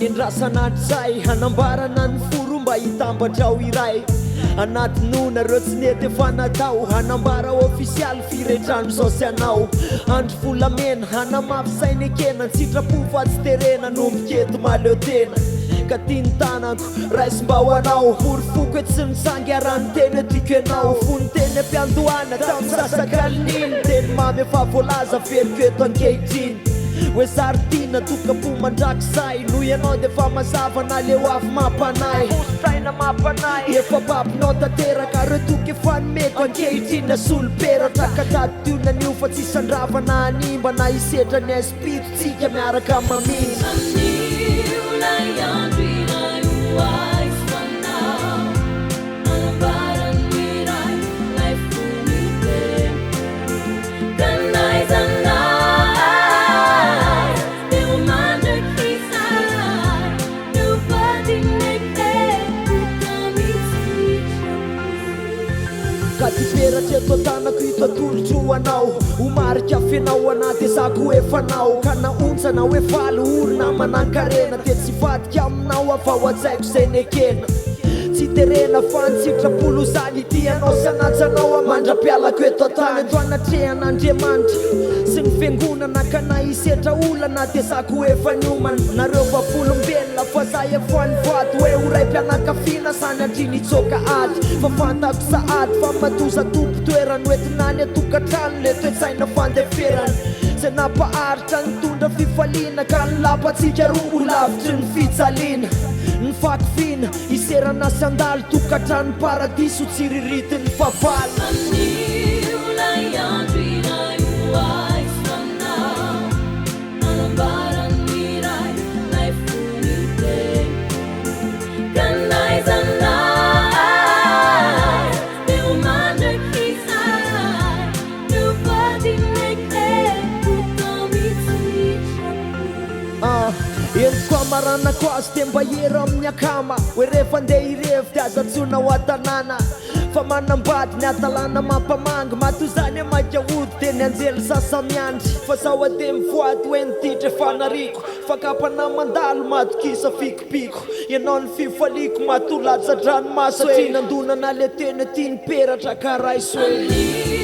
Nendrasana hatrizay hanambarana ny foro mba hitambatra ho iray. Anaty nona reo tsy nety efa natao hanambara ofisialy firetrano zao sy anao. Andro volamena hanamafy saina ekena an-tsitrapo fa tsy terena nomboka eto mahaleo tena. Ka ty ny tanako raiso mba ho anao. Porofoko hoe tsy nisangy raha niteny hoe tiako ianao. Fony teny am-piandohana tamin'ny sasakalin'iny teny mamy efa voalaza averiko eto ankehitriny. Hoe zary tiana tokam-po mandrakizay noho ianao dia efa mazava na leo avy mampanahy. Saina mampanahy. Efa babonao tanteraka reo toky efa nomeko ankehitriny nasolo peratra ka tadidio anio fa tsisy handrava na hanimba na hisedra ny aizim-pito tsika miaraka mamindra. Anio ilay andro iray ho ahy sy anao Hanambara ny Ray ilay fo mitempo Ka n'aiza n'aiza dia ho mandrakizay Teo vadin'ekeko tamin'ny sitrapo. Ka ty peratra eto an-tanako ito atolotro ho anao Ho marika fenao anaty ezako efanao Ka na ontsa na hoe faly ory na manan-karena Dia tsy hivadika aminao aho fa ho hajaiko izay nekena Tsy terena fa ny sitrapo lozany ity anao sy hanajanao aho mandra-pialako eto an-tany Eto anatrehan'Andriamanitra sy ny fiangonana Ka na hisetra olana dia zako efa niomana Nareo vavolombelona fa za efa nivady Hoe ho raim-pianakaviana sanatria nitsoaka ady Fa fantako sahady fa matoza tompon-toerana Hoentina any an-tokantrano le toe-tsaina fandeferana Zay nampaharitra nitondra fifaliana Ka ny lapantsika roa ho lavitry ny fijaliana Ny fakifiana, hiserana sy handalo Tokantrano paradiso tsiriritin'ny fahavalo. Anio ilay andro iray ho ahy sy anao Hanambara ny Ray ilay fo mitempo Ka n'aiza n'aiza dia ho mandrakizay Teo vadin'ekeko tamin'ny sitrapo. Ah, entiko hamaranako azy dia mba hiera amin'ny akama Hoe rehefa andeha hirevy dia aza antsoina ho an-tanàna Fa manambady ny hadalana mampamangy Matoa izany hoe maika hody dia ny anjely sasa-miandry Fa zaho adeha mivoady hoe ny ditra efa nariako Fakam-panahy mandalo matokisa fikopiko Ianao ny fifaliako matoa latsa-dranomaso e Satria nandonana le teny hoe tia ny peratra ka raiso e. Anio.